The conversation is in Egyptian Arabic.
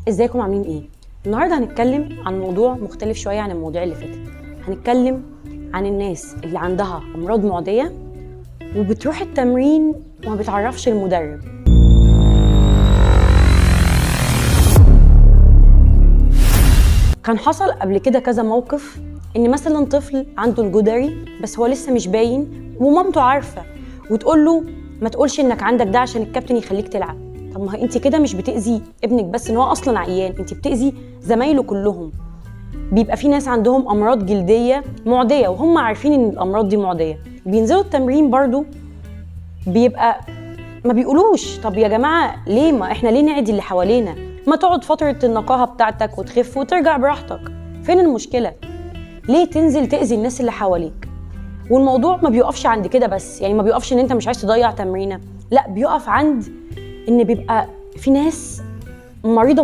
ازيكم عاملين ايه؟ النهارده هنتكلم عن موضوع مختلف شوية عن المواضيع اللي فاتت. هنتكلم عن الناس اللي عندها امراض معدية وبتروح التمرين وما بتعرفش المدرب. كان حصل قبل كده كذا موقف، ان مثلا طفل عنده الجدري بس هو لسه مش باين ومامته عارفه وتقول له ما تقولش انك عندك ده عشان الكابتن يخليك تلعب. طب ما انت كده مش بتأذي ابنك بس ان هو اصلا عيان، انت بتأذي زمايله كلهم. بيبقى في ناس عندهم امراض جلدية معدية وهم عارفين ان الامراض دي معدية، بينزلوا التمرين برضو بيبقى ما بيقولوش. طب يا جماعة ليه، ما احنا ليه نعدي اللي حوالينا؟ ما تقعد فترة النقاهه بتاعتك وتخف وترجع براحتك، فين المشكلة؟ ليه تنزل تأذي الناس اللي حواليك؟ والموضوع ما بيقفش عند كده بس، يعني ما بيقفش ان انت مش عايز تضيع تمرينه، لا بيقف عند ان بيبقى في ناس مريضه